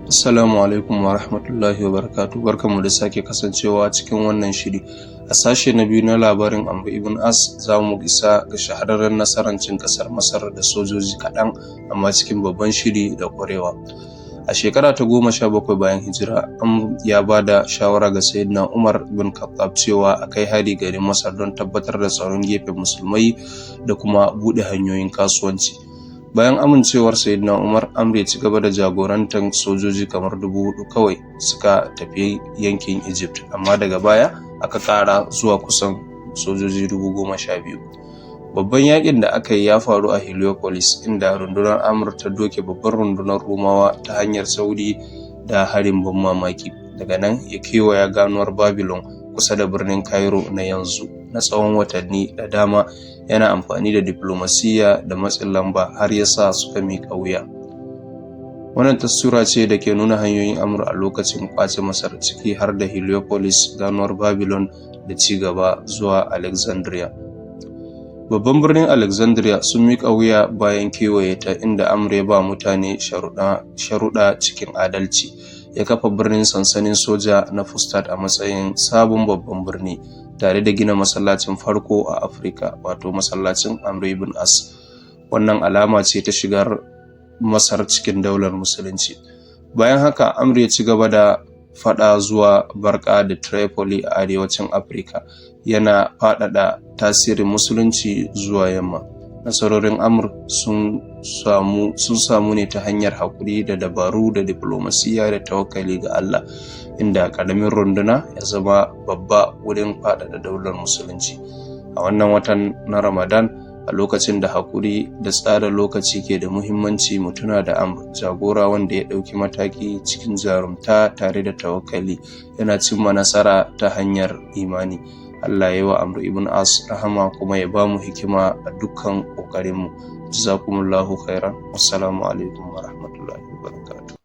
Assalamu alaikum wa rahmatullahi wa barakatuh. Barkanmu da sake kasancewa cikin wannan shiri. A sashe na biyu na labarin Amr ibn As, za mu isa ga shahararren nasarar cin ƙasar Masar da sojoji kaɗan, amma cikin babban shiri da ƙwarewa. A shekara ta 17 bayan hijira, Amr ya ba da shawara ga Sayyidina Umar bin Khattab cewa a kai hari garin Masar don tabbatar da tsaron gefen musulmai da kuma buɗe hanyoyin kasuwanci. Bayan amincewar Sayyidina Umar, Amr ya ci gaba da jagorantar sojoji kamar 4,000 kawai suka tafi yankin Egypt, amma daga baya aka ƙara zuwa kusan sojoji 12,000. Babban yakin da aka yi ya faru a Heliopolis, inda rundunar Amr ta doke babbar rundunar Rumawa ta hanyar sauri da harin ban mamaki. Daga nan ya kewaya ganuwar Babylon kusa da birnin Cairo na yanzu na tsawon watanni da dama, yana amfani da diflomasiyya da matsin lamba har ya sa suka miƙa wuya. Wannan taswira ce da ke nuna hanyoyin Amr a lokacin ƙwace Masar, ciki har da Heliopolis, ganuwar Babylon da ci gaba zuwa Alexandria. Babban birnin Alexandria sun miƙa wuya bayan kewaye ta, inda Amr ya ba mutane sharuɗa cikin adalci. Ya kafa birnin sansanin soja na Fustat a matsayin sabon babban birni, tare da gina masallacin farko a Afirka, wato masallacin Amr ibn As. Wannan alama ce ta shigar Masar cikin daular Musulunci. Bayan haka, Amr ya ci gaba da faɗa zuwa Barka da Tripoli a arewacin Afirka, yana faɗaɗa tasirin Musulunci zuwa yamma. Nasarorin Amr sun samu ne ta hanyar haƙuri da dabaru da diflomasiyya da tawakkali ga Allah, inda ƙaramin runduna ya zama babba wurin faɗaɗa daular Musulunci. A wannan watan na Ramadan, a lokacin da haƙuri da tsara lokaci ke da muhimmanci, mu tuna da Amr, jagora wanda ya ɗauki mataki cikin jarumta tare da tawakkali, yana cimma nasara ta hanyar imani. Allah ya yi wa Amr ibn As rahama kuma ya ba mu hikima a dukkan ƙoƙarinmu. Jazakumullahu khairan. Wassalamu alaikum wa rahmatullahi wa barakatuh.